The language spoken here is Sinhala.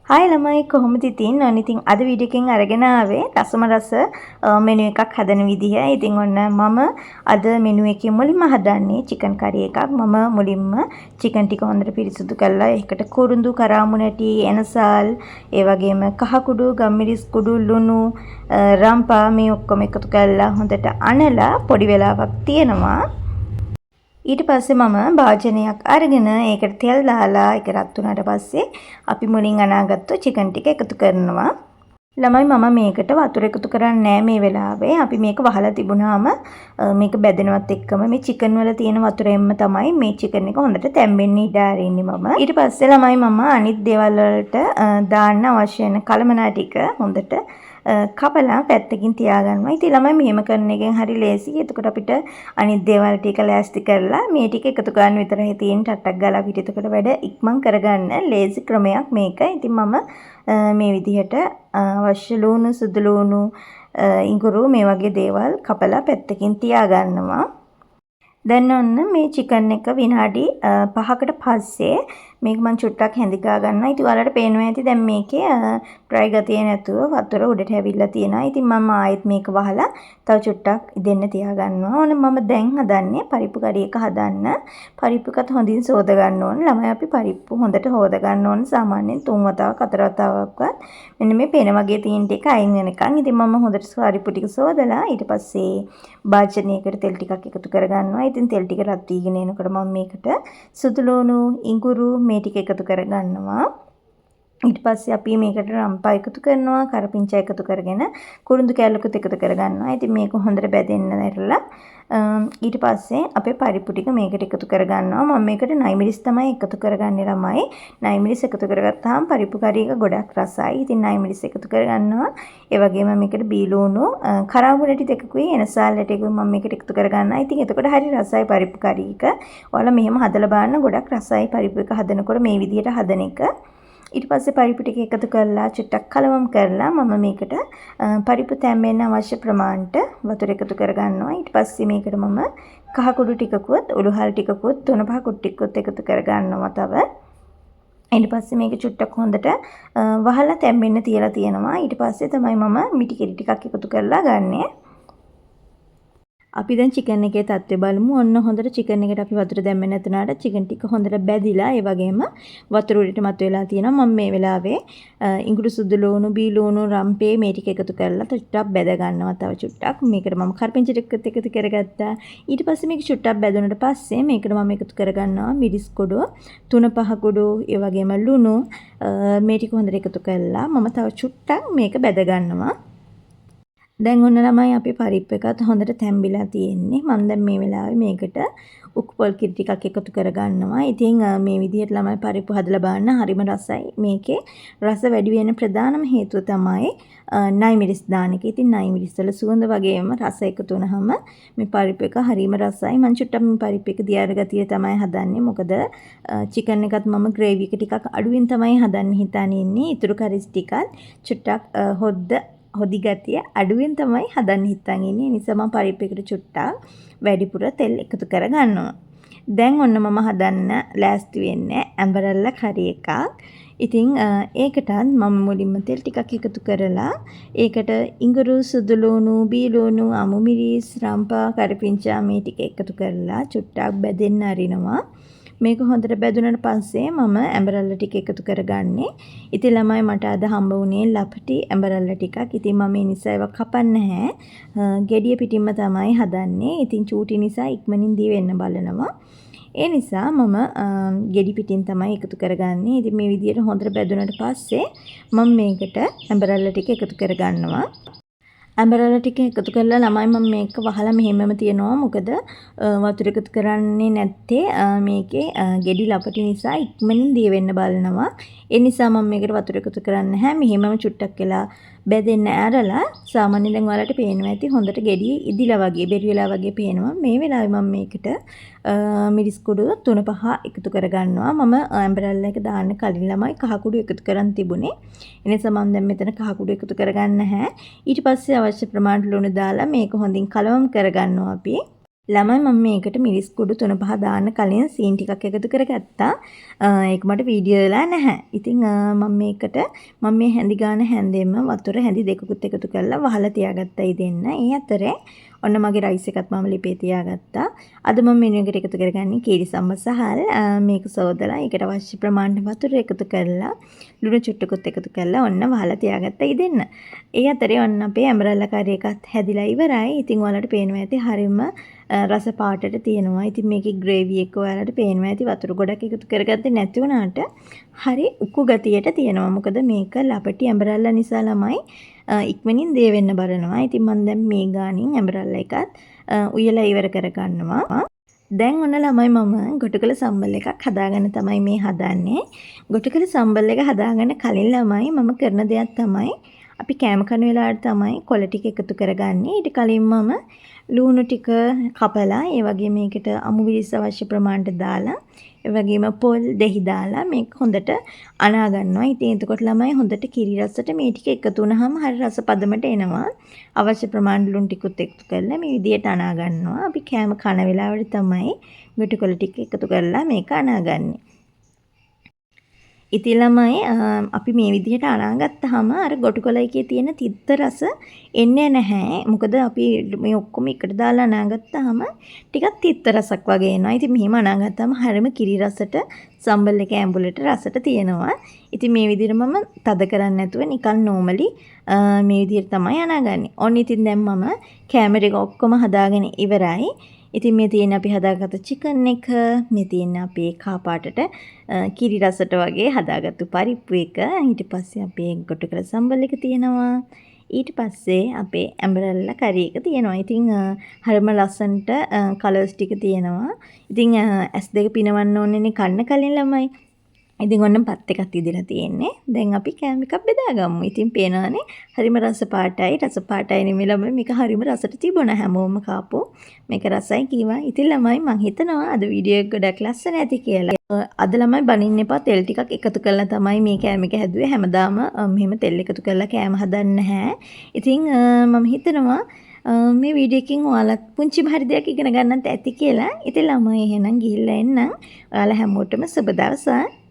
හායි ළමයි, කොහොමද ඉතින්? ඔන්න ඉතින් අද වීඩියෝ එකෙන් අරගෙන ආවේ රසම රස මෙනු එකක් හදන විදිහ. ඉතින් ඔන්න මම අද මෙනු එකේ මුලින්ම හදන්නේ චිකන් කරි එකක්. මම මුලින්ම චිකන් ටික හොඳට පිරිසිදු කරලා ඒකට කුරුඳු, කරාඹු නැටි, එනසාල්, ඒ වගේම කහ කුඩු, ගම්මිරිස් කුඩු, ලුණු, රම්පා මේ ඔක්කොම එකතු කරලා හොඳට අනලා පොඩි වෙලාවක් තියනවා. ඊට පස්සේ මම භාජනයක් අරගෙන ඒකට තෙල් දාලා ඒක රත් වුණාට පස්සේ අපි මුලින් අනාගත්තු චිකන් ටික එකතු කරනවා. ළමයි, මම මේකට වතුර එකතු කරන්නේ නෑ මේ වෙලාවේ. අපි මේක වහලා තිබුණාම මේක බැදෙනවත් එක්කම මේ චිකන් වල තියෙන වතුරෙන්ම තමයි මේ චිකන් එක හොඳට තැම්බෙන්න ඉඩ අරින්නේ මම. ඊට පස්සේ ළමයි, මම අනිත් දේවල් වලට දාන්න අවශ්‍ය වෙන කලමනා ටික හොඳට කපලා පැත්තකින් තියාගන්නවා. ඉතින් ළමයි, මෙහෙම කරන එකෙන් හරි ලේසි. එතකොට අපිට අනිත් දේවල් ටික ලෑස්ති කරලා මේ ටික එකතු කරන්න විතරයි තියෙන්නේ. ටට්ටක් ගාලා අපිට එතකොට වැඩ ඉක්මන් කරගන්න ලේසි ක්‍රමයක් මේක. ඉතින් මම මේ විදිහට අවශ්‍ය ලුණු, සුදු ලුණු, ඉඟුරු මේ වගේ දේවල් කපලා පැත්තකින් තියාගන්නවා. දැන් ඔන්න මේ චිකන් එක විනාඩි 5කට පස්සේ මේක මං චුට්ටක් හැඳි ගා ගන්නවා. ඉතින් ඔයාලට පේනවා ඇති දැන් මේකේ ඩ්‍රයි ගතිය නැතුව වතුර උඩට ඇවිල්ලා තියෙනවා. ඉතින් මම ආයෙත් මේක වහලා තව චුට්ටක් ඉදෙන්න තියාගන්නවා. ඔන්න මම දැන් හදන්නේ පරිප්පු කරි එක හදන්න. පරිප්පු එකත් හොඳින් සෝද ගන්න ඕන. ළමයි, අපි පරිප්පු හොඳට හෝද ගන්න ඕන සාමාන්‍යයෙන් තුන් වතාවක් හතර වතාවක්වත්, මෙන්න මේ පෙන වගේ තියෙන ටික අයින් වෙනකන්. ඉතින් මම හොඳට පරිප්පු ටික සෝදලා ඊට පස්සේ භාජනයකට තෙල් ටිකක් එකතු කරගන්නවා. ඉතින් තෙල් ටික රත් වීගෙන එනකොට මම මේකට සුදු ලුණු, ඉඟුරු මේ ටික එකතු කරගන්නවා. ඊට පස්සේ අපි මේකට රම්පා එකතු කරනවා, කරපිංචා එකතු කරගෙන කුරුඳු කෑල්ලකුත් එකතු කරගන්නවා. ඉතින් මේක හොඳට බැදෙන්න ඇරලා ඊට පස්සේ අපේ පරිප්පු ටික මේකට එකතු කරගන්නවා. මම මේකට නයි මිරිස් තමයි එකතු කරගන්නේ ළමයි. නයි මිරිස් එකතු කරගත්තාම පරිප්පු කරි එක ගොඩක් රසයි. ඉතින් නයි මිරිස් එකතු කරගන්නවා. ඒ වගේම මේකට බීලුණු, කරාඹු නැටි දෙකකුයි එනසාල් ඇටයකුයි මම මේකට එකතු කරගන්නවා. ඉතින් එතකොට හරි රසයි පරිප්පු කරි එක. ඔයාලා මෙහෙම හදලා බලන්න, ගොඩක් රසයි පරිප්පු එක හදනකොට මේ විදිහට හදන එක. ඊට පස්සේ පරිප්පු ටික එකතු කරලා චුට්ටක් කලවම් කරලා මම මේකට පරිප්පු තැම්බෙන්න අවශ්‍ය ප්‍රමාණයට වතුර එකතු කරගන්නවා. ඊට පස්සේ මේකට මම කහ කුඩු ටිකකුත්, උළුහල් ටිකකුත්, තුන පහ කුඩු ටිකකුත් එකතු කරගන්නවා තව. ඊට පස්සේ මේක චුට්ටක් හොඳට වහලා තැම්බෙන්න තියලා තියෙනවා. ඊට පස්සේ තමයි මම මිටි කිරි ටිකක් එකතු කරලා ගන්නෙ. අපි දැන් චිකන් එකේ තත්ත්වය බලමු. ඔන්න හොඳට චිකන් එකට අපි වතුර දැම්මේ නැතුණාට චිකන් ටික හොඳට බැදිලා, ඒ වගේම වතුර උඩට මතුවෙලා තියෙනවා. මම මේ වෙලාවේ ඉඟුරු, සුදු ලුණු, බී ලුණු, රම්පේ මේ ටික එකතු කරලා චුට්ටක් බැද ගන්නවා තව චුට්ටක්. මේකට මම කරපිංච ටිකත් එකතු කරගත්තා. ඊට පස්සේ මේක චුට්ටක් බැදුනට පස්සේ මේකට මම එකතු කරගන්නවා මිරිස් කුඩු, තුන පහ කුඩු, ඒ වගේම ලුණු මේ ටික හොඳට එකතු කරලා මම තව චුට්ටක් මේක බැද ගන්නවා. දැන් ඔන්න ළමයි, අපි පරිප්පු එකත් හොඳට තැම්බිලා තියෙන්නේ. මම දැන් මේ වෙලාවේ මේකට උක්කු පොල් කිරි ටිකක් එකතු කරගන්නවා. ඉතින් මේ විදිහට ළමයි, පරිප්පු හදලා බලන්න, හරිම රසයි. මේකේ රස වැඩි වෙන ප්‍රධානම හේතුව තමයි නයි මිරිස් දාන එක. ඉතින් නයි මිරිස් වල සුවඳ වගේම රස එකතු වුනහම මේ පරිප්පු එක හරිම රසයි. මං චුට්ටක් මේ පරිප්පු එක දියාරු ගතිය තමයි හදන්නේ. මොකද චිකන් එකත් මම ග්‍රේවි එක ටිකක් අඩුවෙන් තමයි හදන්න හිතාන ඉන්නේ. ඉතුරු කරිස් ටිකත් චුට්ටක් හොද්ද හොදි ගතිය අඩුවෙන් තමයි හදන්න හිතන් ඉන්නේ. ඒ නිසා මම පරිප්පු එකට චුට්ටක් වැඩිපුර තෙල් එකතු කරගන්නවා. දැන් ඔන්න මම හදන්න ලෑස්ති වෙන්නේ ඇඹරල්ල කරි එකක්. ඉතින් ඒකටත් මම මුලින්ම තෙල් ටිකක් එකතු කරලා ඒකට ඉඟුරු, සුදු ලුණු, බී ලුණු, අමු මිරිස්, රම්පා, කරපිංචා මේ ටික එකතු කරලා චුට්ටක් බැදෙන්න අරිනවා. මේක හොඳට බැදුනට පස්සේ මම ඇඹරල්ල ටික එකතු කරගන්නේ. ඉතින් ළමයි, මට අද හම්බ වුණේ ලපටි ඇඹරල්ල ටිකක්. ඉතින් මම ඒ නිසා ඒවා කපන්නේ නැහැ. ගෙඩිය පිටින්ම තමයි හදන්නේ. ඉතින් චූටි නිසා ඉක්මනින් දිය වෙන්න බලනවා. ඒ නිසා මම ගෙඩි පිටින් තමයි එකතු කරගන්නේ. ඉතින් මේ විදිහට හොඳට බැදුනට පස්සේ මම මේකට ඇඹරල්ල ටික එකතු කරගන්නවා. ඇඹරල්ල ටික එකතු කරලා ළමයි, මම මේක වහලා මෙහෙමම තියනවා. මොකද වතුර එකතු කරන්නේ නැත්තේ මේකේ ගෙඩි ලපටි නිසා ඉක්මනින් දිය වෙන්න බලනවා. ඒ නිසා මම මේකට වතුර එකතු කරන්නේ නැහැ. මෙහෙමම චුට්ටක් වෙලා බැදෙන්න ඇරලා, සාමාන්‍යයෙන් දැන් ඔයාලට පේනවා ඇති හොඳට ගෙඩි ඉදිලා වගේ, බෙරි වෙලා වගේ පේනවා. මේ වෙලාවේ මම මේකට මිරිස් කුඩු තුන පහ එකතු කරගන්නවා. මම ඇඹරල්ල එක දාන්න කලින් ළමයි, කහ කුඩු එකතු කරන් තිබුණේ. ඒ නිසා මම දැන් මෙතන කහ කුඩු එකතු කරගන්න නැහැ. ඊට පස්සේ අවශ්‍ය ප්‍රමාණයට ලුණු දාලා මේක හොඳින් කලවම් කරගන්නවා අපි. ළමයි, මම මේකට මිරිස් කුඩු තුන පහ දාන්න කලින් සීනි ටිකක් එකතු කරගත්තා. ඒක මට වීඩියෝ වෙලා නැහැ. ඉතින් මම මේකට මම මේ හැඳි ගාන හැන්දෙන්ම වතුර හැඳි දෙකකුත් එකතු කරලා වහලා තියාගත්තා ඉදෙන්න. ඒ අතරේ ඔන්න මගේ රයිස් එකත් මම ලිපේ තියාගත්තා. අද මම මෙනු එකට එකතු කරගන්නේ කීරි සම්බ සහල්. මේක සෝදලා ඒකට අවශ්‍ය ප්‍රමාණයට වතුර එකතු කරලා ලුණු චුට්ටකුත් එකතු කරලා ඔන්න වහලා තියාගත්තා ඉදෙන්න. ඒ අතරේ ඔන්න අපේ ඇඹරල්ලා කරි එකත් හැදිලා ඉවරයි. ඉතින් ඔයාලට පේනවා ඇති හරිම රස පාටට තියෙනවා. ඉතින් මේකේ ග්‍රේවි එක ඔයාලට පේනවා ඇති වතුර ගොඩක් එකතු කරගත්තේ නැති වුණාට හරි උකු ගතියට තියෙනවා. මොකද මේක ලපටි ඇඹරල්ලා නිසා ළමයි, ඉක්මනින් දේ වෙන්න බලනවා. ඉතින් මම දැන් මේ ගානින් ඇඹරල්ලා එකත් උයලා ඉවර කරගන්නවා. දැන් ඔන්න ළමයි, මම ගොටුකොළ සම්බල් එකක් හදාගන්න තමයි මේ හදන්නේ. ගොටුකොළ සම්බල් එක හදාගන්න කලින් ළමයි, මම කරන දෙයක් තමයි අපි කෑම කන වෙලාවට තමයි කොළ ටික එකතු කරගන්නේ. ඊට කලින් මම ලූණු ටික කපලා, ඒ වගේම මේකට අමු මිරිස් අවශ්‍ය ප්‍රමාණයට දාලා, ඒ වගේම පොල් දෙහි දාලා මේක හොඳට අනා ගන්නවා. ඉතින් එතකොට ළමයි, හොඳට කිරි රසට මේ ටික එකතු වුනහම හරි රස පදමට එනවා. අවශ්‍ය ප්‍රමාණයට ලුණු ටිකුත් එකතු කරලා මේ විදියට අනා ගන්නවා. අපි කෑම කන වෙලාවට තමයි ගොටුකොළ ටික එකතු කරලා මේක අනාගන්නේ. ඉතින් ළමයි, අපි මේ විදිහට අනාගත්තාම අර ගොටුකොළ එකේ තියෙන තිත්ත රස එන්නේ නැහැ. මොකද අපි මේ ඔක්කොම එකට දාලා අනාගත්තාම ටිකක් තිත්ත රසක් වගේ එනවා. ඉතින් මෙහෙම අනාගත්තාම හරිම කිරි රසට සම්බල් එක ඇඹුලට රසට තියෙනවා. ඉතින් මේ විදිහට මම තද කරන්නේ නැතුව නිකන් නෝමලි මේ විදිහට තමයි අනාගන්නේ. ඔන්න ඉතින් දැන් මම කෑම ටික ඔක්කොම හදාගෙන ඉවරයි. ඉතින් මේ තියෙන අපි හදාගත්ත චිකන් එක, මේ තියෙන අපේ කහ පාටට කිරි රසට වගේ හදාගත්තු පරිප්පු එක, ඊට පස්සේ අපේ ගොටුකොළ සම්බල් එක තියෙනවා. ඊට පස්සේ අපේ ඇඹරල්ලා කරි එක තියෙනවා. ඉතින් හරිම ලස්සනට කලර්ස් ටික තියෙනවා. ඉතින් ඇස් දෙක පිනවන්න ඕනේනේ කන්න කලින් ළමයි. ඉතින් ඔන්න බත් එකත් ඉදලා තියෙන්නේ. දැන් අපි කෑම එකක් බෙදාගමු. ඉතින් පේනවනේ හරිම රස පාටයි. රස පාටයි නෙමෙයි ළමයි, මේක හරිම රසට තිබුණා. හැමෝම කාපු. මේක රසයි කිව්වා. ඉතින් ළමයි, මං හිතනවා අද වීඩියෝ එක ගොඩක් ලස්සන ඇති කියලා. අද ළමයි, බනින්න එපා, තෙල් ටිකක් එකතු කරලා තමයි මේ කෑම එක හැදුවේ. හැමදාම මෙහෙම තෙල් එකතු කරලා කෑම හදන්නේ නැහැ. ඉතින් මම හිතනවා මේ වීඩියෝ එකෙන් ඔයාලත් පුංචිම හරි දෙයක් ඉගෙන ගන්නත් ඇති කියලා. ඉතින් ළමයි, එහෙනම් ගිහිල්ලා එන්නම්. ඔයාලා හැමෝටම සුබ දවසක්.